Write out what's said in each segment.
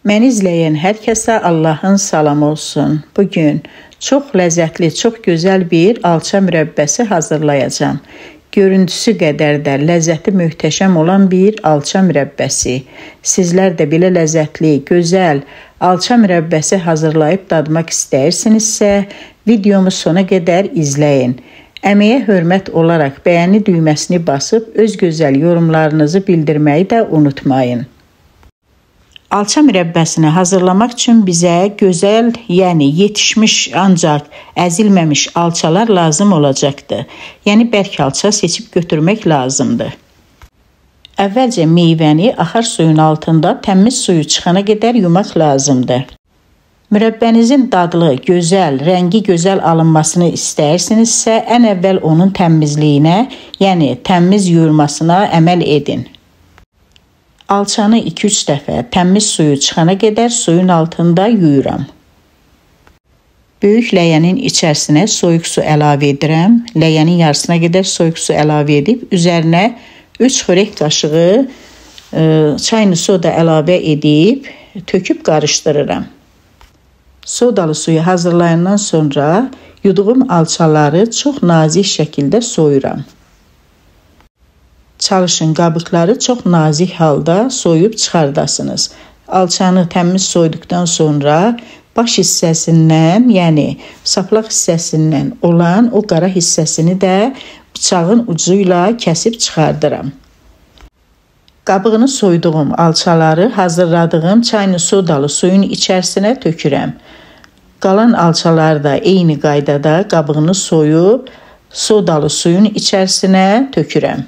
Məni izləyən hər kəsə Allahın salamı olsun. Bugün çox ləzzətli, çox gözəl bir alça mürəbbəsi hazırlayacağam. Görüntüsü qədər də ləzzəti möhtəşəm olan bir alça mürəbbəsi. Sizlər də belə ləzzətli, gözəl alça mürəbbəsi hazırlayıb dadmaq istəyirsinizsə, videomu sona qədər izləyin. Əməyə hörmət olaraq bəyəni düyməsini basıb öz gözəl yorumlarınızı bildirməyi də unutmayın. Alça mürəbbəsini hazırlamaq üçün bizə gözəl, yəni yetişmiş ancaq əzilməmiş alçalar lazım olacaqdır. Yəni bərk alça seçib götürmək lazımdır. Əvvəlcə meyvəni axar suyun altında təmiz suyu çıxana qədər yumaq lazımdır. Mürəbbənizin dadlı, gözəl, rəngi gözəl alınmasını istəyirsinizsə, ən əvvəl onun təmizliyinə, yəni təmiz yuyulmasına əməl edin. Alçanı 2-3 dəfə təmiz suyu çıxana qədər suyun altında yuyuram. Böyük ləyənin içərisinə soyuq su əlavə edirəm. Ləyənin yarısına qədər soyuq su əlavə edib, üzərinə 3 xörək qaşığı çaylı soda əlavə edib, töküb qarışdırıram. Sodalı suyu hazırlayandan sonra yuduğum alçaları çox nazik şəkildə soyuram. Çalışın, qabıqları çox nazik halda soyub çıxardasınız. Alçanı təmiz soyduqdan sonra baş hissəsindən, yəni saplaq hissəsindən olan o qara hissəsini də bıçağın ucuyla kəsib çıxardıram. Qabığını soyduğum alçaları hazırladığım çaylı sodalı suyun içərisinə tökürəm. Qalan alçaları da eyni qaydada qabığını soyub sodalı suyun içərisinə tökürəm.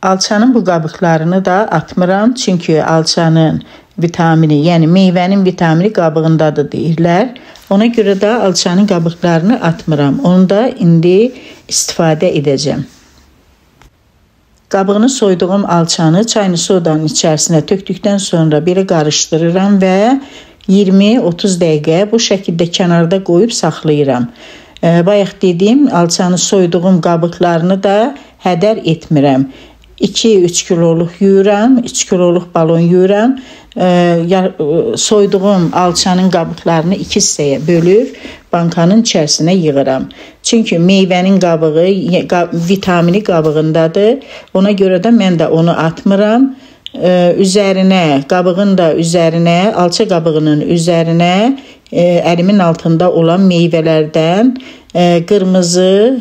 Alçanın bu qabıqlarını da atmıram, çünki alçanın vitamini, yəni meyvənin vitamini qabığındadır deyirlər. Ona görə də alçanın qabıqlarını atmıram. Onu da indi istifadə edəcəm. Qabığını soyduğum alçanı çaylı sodanın içərisinə tökdükdən sonra belə qarışdırıram və 20-30 dəqiqə bu şəkildə kənarda qoyub saxlayıram. Bayaq dediyim, alçanı soyduğum qabıqlarını da hədər etmirəm. 2-3 kiloluq yuyuram, 3 kiloluq balon yuyuram. Soyduğum alçanın qabıqlarını 2 hissəyə bölüb bankanın içərisinə yığıram. Çünki meyvənin qabığı, vitamini qabığındadır. Ona görə də mən də onu atmıram. Üzərinə, qabığın da üzərinə, alça qabığının üzərinə əlimin altında olan meyvələrdən, qırmızı,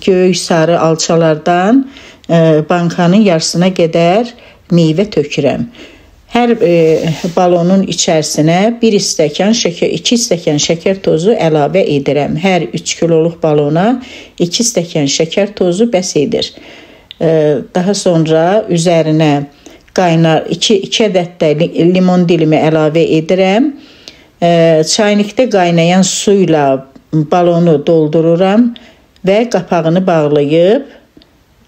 göy, sarı alçalardan bankanın yarısına qədər meyvə tökürəm. Hər balonun içərisinə 1 stəkan şəkər, 2 stəkan şəkər tozu əlavə edirəm. Hər 3 kiloluq balona 2 stəkan şəkər tozu bəs edir. Daha sonra üzərinə qaynar 2 ədəd də limon dilimi əlavə edirəm. Çaynikdə qaynayan suyla balonu doldururam və qapağını bağlayıb,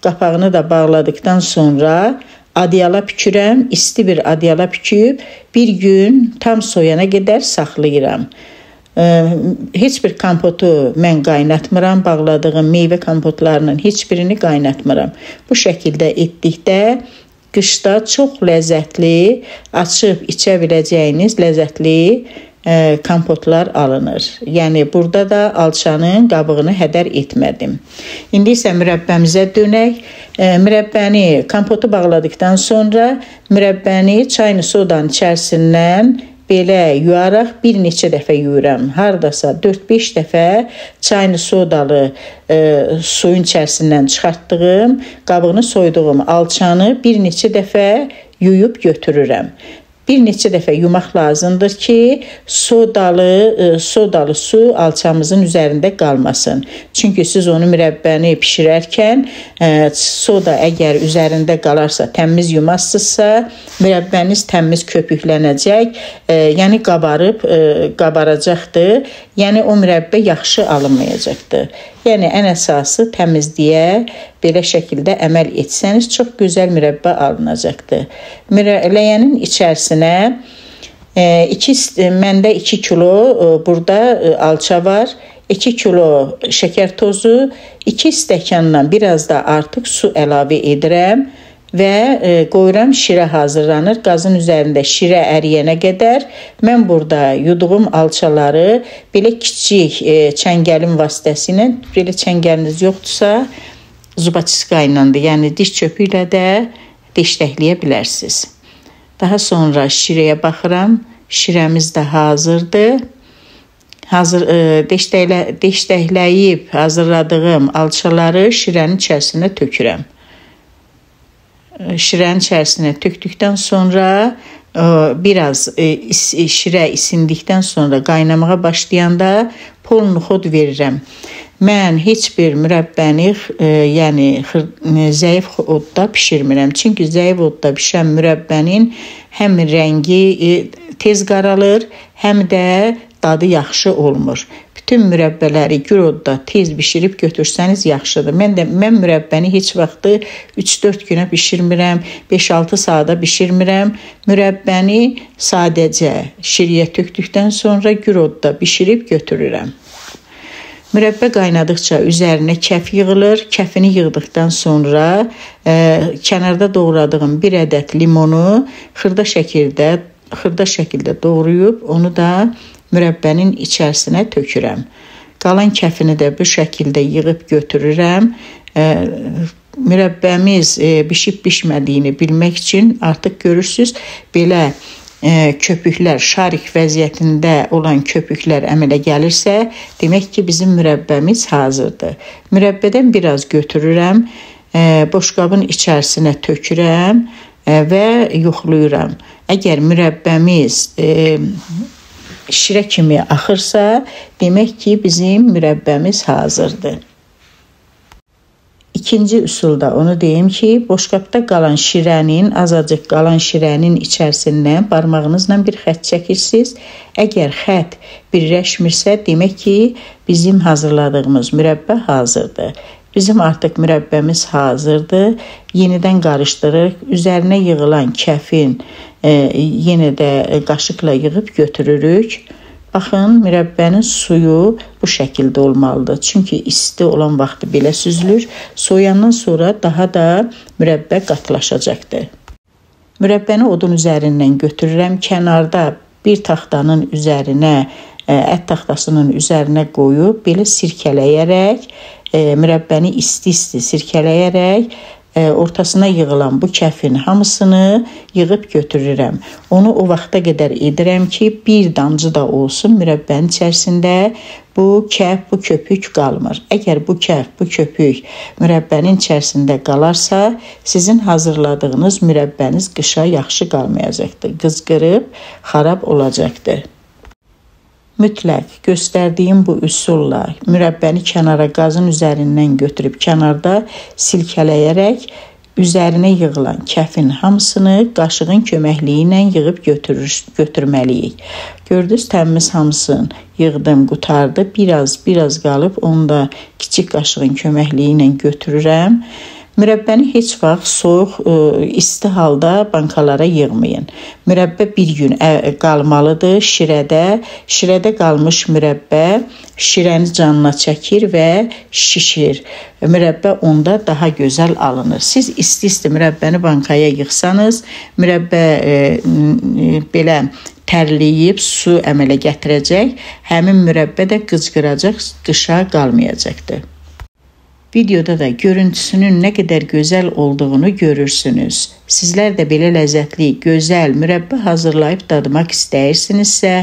qapağını da bağladıktan sonra adyala pükürəm, isti bir adyala püküb bir gün tam soyana qədər saxlayıram. Heç bir kompotu mən qaynatmıram, bağladığım meyvə kompotlarının heç birini qaynatmıram. Bu şəkildə etdikdə qışda çox ləzzətli, açıb içə biləcəyiniz ləzzətli kompotlar alınır. Yəni burada da alçanın qabığını hədər etmədim. İndi isə mürəbbəmizə dönək. Mürəbbəni, kompotu bağladıktan sonra mürəbbəni çaylı sodanın içərisindən belə yuyaraq bir neçə dəfə yuyuram. Hardasa 4-5 dəfə çaylı sodalı suyun içərisindən çıxartdığım, qabığını soyduğum alçanı bir neçə dəfə yuyub götürürəm. Bir neçə dəfə yumaq lazımdır ki, sodalı su alçamızın üzərində qalmasın. Çünki siz onu mürəbbəni pişirərkən soda əgər üzərində qalarsa, təmiz yumazsınızsa, mürəbbəniz təmiz köpüklənəcək, yəni qabarıb qabaracaqdır. Yəni o mürəbbə yaxşı alınmayacaqdır. Yəni ən əsası təmizliyə belə şəkildə əməl etsəniz çox gözəl mürəbbə alınacaqdır. Ləyənin içərisinə məndə 2 kilo burada alça var, 2 kilo şəkər tozu, 2 stəkandan biraz da artıq su əlavə edirəm. Və qoyuram, şirə hazırlanır. Qazın üzərində şirə əriyənə qədər mən burada yuduğum alçaları belə kiçik çəngəlin vasitəsilə, belə çəngəliniz yoxdursa, zubaçiska ilə də, yəni diş çöpü ilə də deşdəkləyə bilərsiniz. Daha sonra şirəyə baxıram. Şirəmiz də hazırdır. Hazır deşdəkləyib hazırladığım alçaları şirənin içərisinə tökürəm. Şirənin içərisinə tökdükdən sonra biraz şirə isindikdən sonra qaynamağa başlayanda pol noxud verirəm. Mən heç bir mürəbbəni yəni zəif odda bişirmirəm. Çünki zəif odda bişən mürəbbənin həm rəngi tez qaralır, həm də dadı yaxşı olmur. Bütün mürəbbələri gür odda tez bişirib götürsəniz yaxşıdır. Mən mürəbbəni heç vaxtı 3-4 günə bişirmirəm, 5-6 saata bişirmirəm. Mürəbbəni sadəcə şiriyə tökdükdən sonra gür odda bişirib götürürəm. Mürəbbə qaynadıqca üzərinə kəf yığılır. Kəfini yığdıqdan sonra kənarda doğradığım bir ədəd limonu xırda şəkildə doğrayıb onu da mürəbbənin içərisinə tökürəm. Qalan kəfini də bu şəkildə yığıb götürürəm. Mürəbbəmiz bişib bişmədiyini bilmək üçün artıq görürsünüz, belə köpüklər, şarik vəziyyətində olan köpüklər əmələ gəlirsə, demək ki, bizim mürəbbəmiz hazırdır. Mürəbbədən biraz götürürəm, boşqabın içərisinə tökürəm və yoxlayıram. Əgər mürəbbəmiz şirə kimi axırsa, demək ki, bizim mürəbbəmiz hazırdır. İkinci üsulda onu deyim ki, boşqabda qalan şirənin, azacıq qalan şirənin içərisindən barmağınızla bir xətt çəkirsiniz. Əgər xətt birləşmirsə, demək ki, bizim hazırladığımız mürəbbə hazırdır. Bizim artıq mürəbbəmiz hazırdır. Yenidən qarışdırırıq. Üzərinə yığılan kəfin yenə də qaşıqla yığıb götürürük. Baxın, mürəbbənin suyu bu şəkildə olmalıdır. Çünki isti olan vaxtı belə süzülür. Soğuyandan sonra daha da mürəbbə qatılaşacaqdır. Mürəbbəni odun üzərindən götürürəm. Kənarda bir taxtanın üzərinə, ət taxtasının üzərinə qoyub belə sirkələyərək, mürəbbəni isti-isti sirkələyərək ortasına yığılan bu kəfin hamısını yığıb götürürəm. Onu o vaxta qədər edirəm ki, bir damcı da olsun mürəbbənin içərisində bu kəf, bu köpük qalmır. Əgər bu kəf, bu köpük mürəbbənin içərisində qalarsa, sizin hazırladığınız mürəbbəniz qışa yaxşı qalmayacaqdır. Qızqırıb xarab olacaqdır. Mütləq göstərdiyim bu üsulla mürəbbəni kənara qazın üzərindən götürüb kənarda silkələyərək üzərinə yığılan kəfin hamısını qaşığın köməkliyi ilə yığıb götürməliyik. Gördünüz, təmiz hamısını yığdım, qutardı. Biraz qalıb onu da kiçik qaşığın köməkliyi ilə götürürəm. Mürəbbəni heç vaxt soyuq, isti halda bankalara yığmayın. Mürəbbə bir gün qalmalıdır şirədə. Şirədə qalmış mürəbbə şirəni canına çəkir və şişir. Mürəbbə onda daha gözəl alınır. Siz isti-isti mürəbbəni bankaya yığsanız, mürəbbə belə tərləyib su əmələ gətirəcək. Həmin mürəbbə də qıcqıracaq, qışa qalmayacaqdır. Videoda da görüntüsünün nə qədər gözəl olduğunu görürsünüz. Sizlər də belə ləzzətli, gözəl mürəbbə hazırlayıb dadmaq istəyirsinizsə,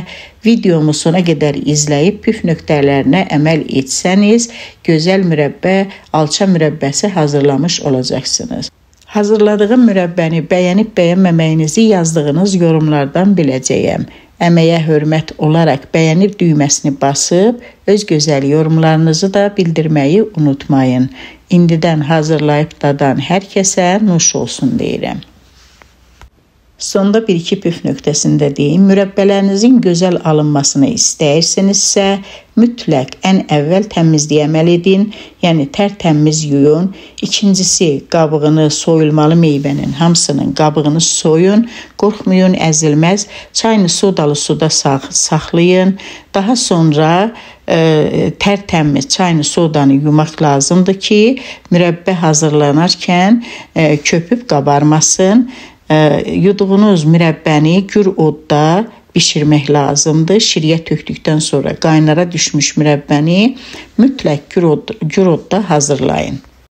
videomu sona qədər izləyib püf nöqtələrinə əməl etsəniz, gözəl mürəbbə, alça mürəbbəsi hazırlamış olacaqsınız. Hazırladığım mürəbbəni bəyənib bəyənməməyinizi yazdığınız yorumlardan biləcəyəm. Əməyə hörmət olaraq bəyənib düyməsini basıb, öz gözəl yorumlarınızı da bildirməyi unutmayın. İndidən hazırlayıb dadan hər kəsə nuş olsun deyirəm. Sonda bir-iki püf nöqtəsində deyim. Mürəbbələrinizin gözəl alınmasını istəyirsinizsə, mütləq ən əvvəl təmizliyə əməl edin. Yəni tərtəmiz yuyun. İkincisi, qabığını soyulmalı meyvənin hamısının qabığını soyun. Qorxmayın, əzilməz. Çayını sodalı suda saxlayın. Daha sonra tərtəmiz çayını sodanı yumaq lazımdır ki, mürəbbə hazırlanarkən köpüb qabarmasın. Yuduğunuz mürəbbəni gür odda bişirmək lazımdır. Şiryə tökdükdən sonra qaynara düşmüş mürəbbəni mütləq gür odda hazırlayın.